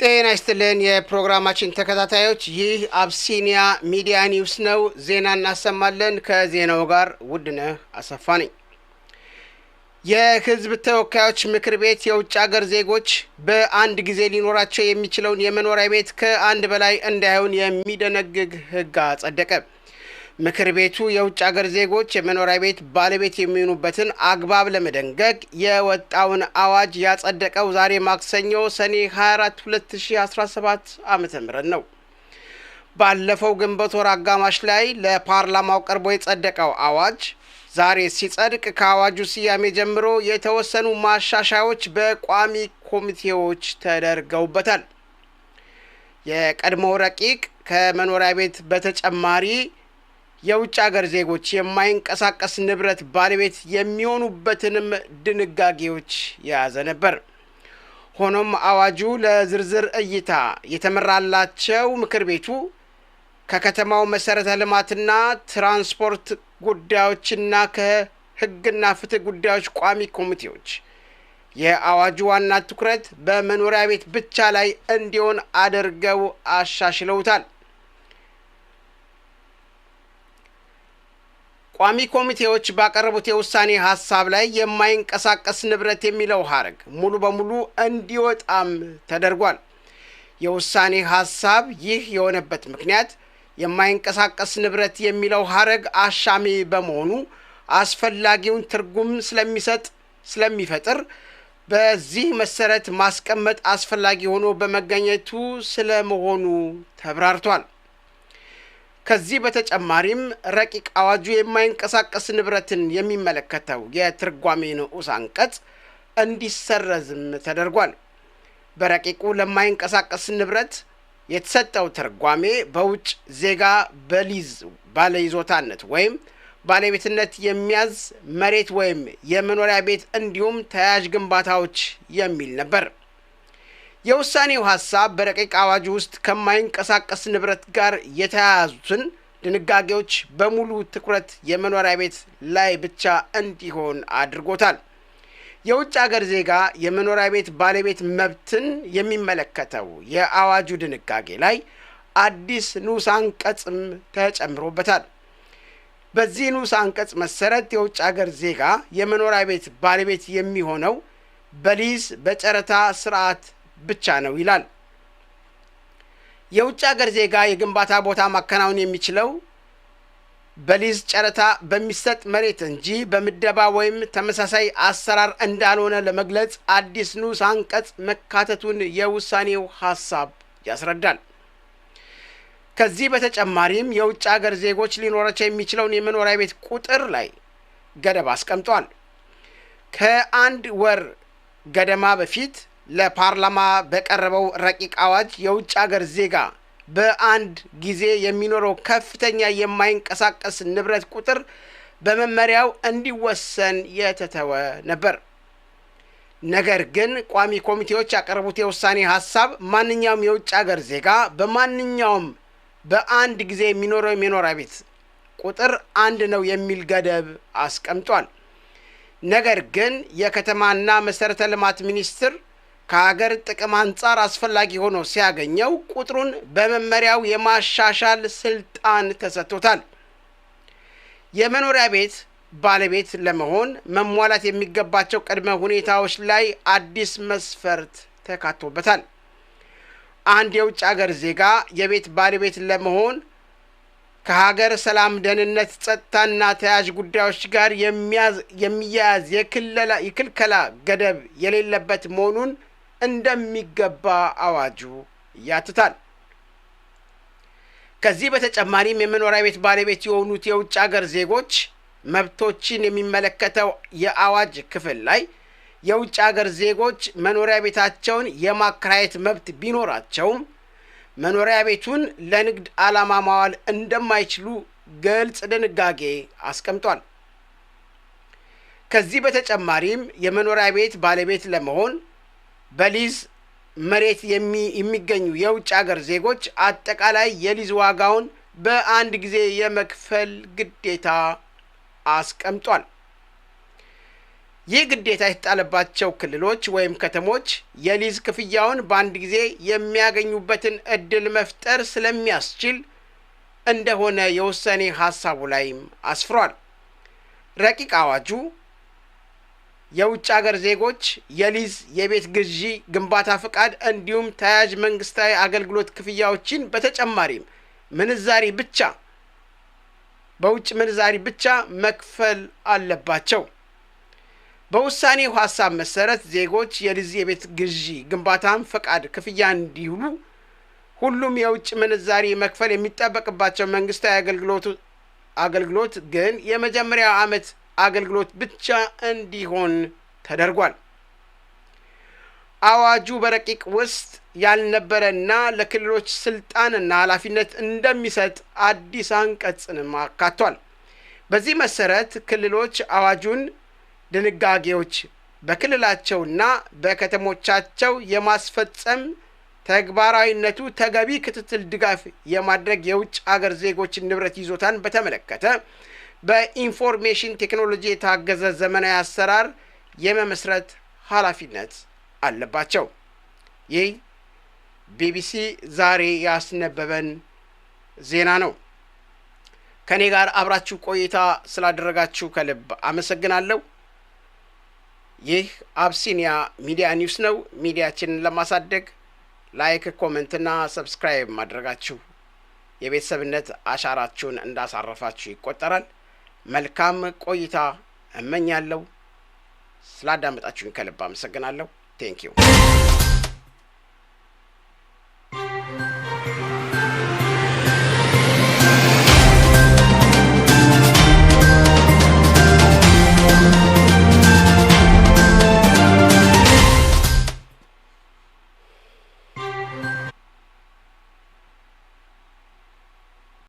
ጤና ይስጥልን የፕሮግራማችን ተከታታዮች፣ ይህ አብሲኒያ ሚዲያ ኒውስ ነው። ዜና እናሰማለን። ከዜናው ጋር ውድነህ አሰፋ ነኝ። የሕዝብ ተወካዮች ምክር ቤት የውጭ ሀገር ዜጎች በአንድ ጊዜ ሊኖራቸው የሚችለውን የመኖሪያ ቤት ከአንድ በላይ እንዳይሆን የሚደነግግ ሕግ አጸደቀ። ምክር ቤቱ የውጭ ሀገር ዜጎች የመኖሪያ ቤት ባለቤት የሚሆኑበትን አግባብ ለመደንገግ የወጣውን አዋጅ ያጸደቀው ዛሬ ማክሰኞ ሰኔ 24 2017 ዓ.ም ነው። ባለፈው ግንቦት ወር አጋማሽ ላይ ለፓርላማው ቀርቦ የጸደቀው አዋጅ ዛሬ ሲጸድቅ ከአዋጁ ስያሜ ጀምሮ የተወሰኑ ማሻሻያዎች በቋሚ ኮሚቴዎች ተደርገውበታል። የቀድሞው ረቂቅ ከመኖሪያ ቤት በተጨማሪ የውጭ ሀገር ዜጎች የማይንቀሳቀስ ንብረት ባለቤት የሚሆኑበትንም ድንጋጌዎች የያዘ ነበር። ሆኖም አዋጁ ለዝርዝር እይታ የተመራላቸው ምክር ቤቱ ከከተማው መሰረተ ልማትና ትራንስፖርት ጉዳዮችና ከሕግና ፍትህ ጉዳዮች ቋሚ ኮሚቴዎች የአዋጁ ዋና ትኩረት በመኖሪያ ቤት ብቻ ላይ እንዲሆን አድርገው አሻሽለውታል። ቋሚ ኮሚቴዎች ባቀረቡት የውሳኔ ሀሳብ ላይ የማይንቀሳቀስ ንብረት የሚለው ሀረግ ሙሉ በሙሉ እንዲወጣም ተደርጓል። የውሳኔ ሀሳብ ይህ የሆነበት ምክንያት የማይንቀሳቀስ ንብረት የሚለው ሀረግ አሻሚ በመሆኑ አስፈላጊውን ትርጉም ስለሚሰጥ ስለሚፈጥር በዚህ መሰረት ማስቀመጥ አስፈላጊ ሆኖ በመገኘቱ ስለመሆኑ ተብራርቷል። ከዚህ በተጨማሪም ረቂቅ አዋጁ የማይንቀሳቀስ ንብረትን የሚመለከተው የትርጓሜ ንዑስ አንቀጽ እንዲሰረዝም ተደርጓል። በረቂቁ ለማይንቀሳቀስ ንብረት የተሰጠው ትርጓሜ በውጭ ዜጋ በሊዝ ባለይዞታነት ወይም ባለቤትነት የሚያዝ መሬት ወይም የመኖሪያ ቤት እንዲሁም ተያያዥ ግንባታዎች የሚል ነበር። የውሳኔው ሀሳብ በረቂቅ አዋጁ ውስጥ ከማይንቀሳቀስ ንብረት ጋር የተያያዙትን ድንጋጌዎች በሙሉ ትኩረት የመኖሪያ ቤት ላይ ብቻ እንዲሆን አድርጎታል። የውጭ ሀገር ዜጋ የመኖሪያ ቤት ባለቤት መብትን የሚመለከተው የአዋጁ ድንጋጌ ላይ አዲስ ንዑስ አንቀጽም ተጨምሮበታል። በዚህ ንዑስ አንቀጽ መሰረት የውጭ ሀገር ዜጋ የመኖሪያ ቤት ባለቤት የሚሆነው በሊዝ በጨረታ ስርዓት ብቻ ነው ይላል። የውጭ ሀገር ዜጋ የግንባታ ቦታ ማከናወን የሚችለው በሊዝ ጨረታ በሚሰጥ መሬት እንጂ በምደባ ወይም ተመሳሳይ አሰራር እንዳልሆነ ለመግለጽ አዲስ ንዑስ አንቀጽ መካተቱን የውሳኔው ሀሳብ ያስረዳል። ከዚህ በተጨማሪም የውጭ ሀገር ዜጎች ሊኖራቸው የሚችለውን የመኖሪያ ቤት ቁጥር ላይ ገደብ አስቀምጧል። ከአንድ ወር ገደማ በፊት ለፓርላማ በቀረበው ረቂቅ አዋጅ የውጭ ሀገር ዜጋ በአንድ ጊዜ የሚኖረው ከፍተኛ የማይንቀሳቀስ ንብረት ቁጥር በመመሪያው እንዲወሰን የተተወ ነበር። ነገር ግን ቋሚ ኮሚቴዎች ያቀረቡት የውሳኔ ሀሳብ ማንኛውም የውጭ ሀገር ዜጋ በማንኛውም በአንድ ጊዜ የሚኖረው የመኖሪያ ቤት ቁጥር አንድ ነው የሚል ገደብ አስቀምጧል። ነገር ግን የከተማና መሰረተ ልማት ሚኒስቴር ከሀገር ጥቅም አንጻር አስፈላጊ ሆኖ ሲያገኘው ቁጥሩን በመመሪያው የማሻሻል ስልጣን ተሰጥቶታል። የመኖሪያ ቤት ባለቤት ለመሆን መሟላት የሚገባቸው ቅድመ ሁኔታዎች ላይ አዲስ መስፈርት ተካቶበታል። አንድ የውጭ ሀገር ዜጋ የቤት ባለቤት ለመሆን ከሀገር ሰላም፣ ደህንነት፣ ጸጥታና ተያያዥ ጉዳዮች ጋር የሚያያዝ የክልከላ ገደብ የሌለበት መሆኑን እንደሚገባ አዋጁ ያትታል። ከዚህ በተጨማሪም የመኖሪያ ቤት ባለቤት የሆኑት የውጭ ሀገር ዜጎች መብቶችን የሚመለከተው የአዋጅ ክፍል ላይ የውጭ ሀገር ዜጎች መኖሪያ ቤታቸውን የማከራየት መብት ቢኖራቸውም መኖሪያ ቤቱን ለንግድ ዓላማ ማዋል እንደማይችሉ ግልጽ ድንጋጌ አስቀምጧል። ከዚህ በተጨማሪም የመኖሪያ ቤት ባለቤት ለመሆን በሊዝ መሬት የሚገኙ የውጭ ሀገር ዜጎች አጠቃላይ የሊዝ ዋጋውን በአንድ ጊዜ የመክፈል ግዴታ አስቀምጧል። ይህ ግዴታ የተጣለባቸው ክልሎች ወይም ከተሞች የሊዝ ክፍያውን በአንድ ጊዜ የሚያገኙበትን እድል መፍጠር ስለሚያስችል እንደሆነ የውሳኔ ሀሳቡ ላይም አስፍሯል። ረቂቅ አዋጁ የውጭ አገር ዜጎች የሊዝ የቤት ግዢ፣ ግንባታ ፈቃድ እንዲሁም ተያያዥ መንግስታዊ አገልግሎት ክፍያዎችን በተጨማሪም ምንዛሪ ብቻ በውጭ ምንዛሪ ብቻ መክፈል አለባቸው። በውሳኔው ሀሳብ መሰረት ዜጎች የሊዝ የቤት ግዢ፣ ግንባታም ፈቃድ ክፍያ እንዲውሉ ሁሉም የውጭ ምንዛሪ መክፈል የሚጠበቅባቸው መንግስታዊ አገልግሎት ግን የመጀመሪያው ዓመት አገልግሎት ብቻ እንዲሆን ተደርጓል። አዋጁ በረቂቅ ውስጥ ያልነበረና ለክልሎች ስልጣንና ኃላፊነት እንደሚሰጥ አዲስ አንቀጽንም አካቷል። በዚህ መሰረት ክልሎች አዋጁን ድንጋጌዎች በክልላቸውና በከተሞቻቸው የማስፈጸም ተግባራዊነቱ ተገቢ ክትትል፣ ድጋፍ የማድረግ፣ የውጭ አገር ዜጎችን ንብረት ይዞታን በተመለከተ በኢንፎርሜሽን ቴክኖሎጂ የታገዘ ዘመናዊ አሰራር የመመስረት ኃላፊነት አለባቸው። ይህ ቢቢሲ ዛሬ ያስነበበን ዜና ነው። ከእኔ ጋር አብራችሁ ቆይታ ስላደረጋችሁ ከልብ አመሰግናለሁ። ይህ አብሲኒያ ሚዲያ ኒውስ ነው። ሚዲያችንን ለማሳደግ like፣ comment ና subscribe ማድረጋችሁ የቤተሰብነት አሻራችሁን እንዳሳረፋችሁ ይቆጠራል። መልካም ቆይታ እመኛለሁ። ስላዳመጣችሁኝ ከልብ አመሰግናለሁ። Thank you.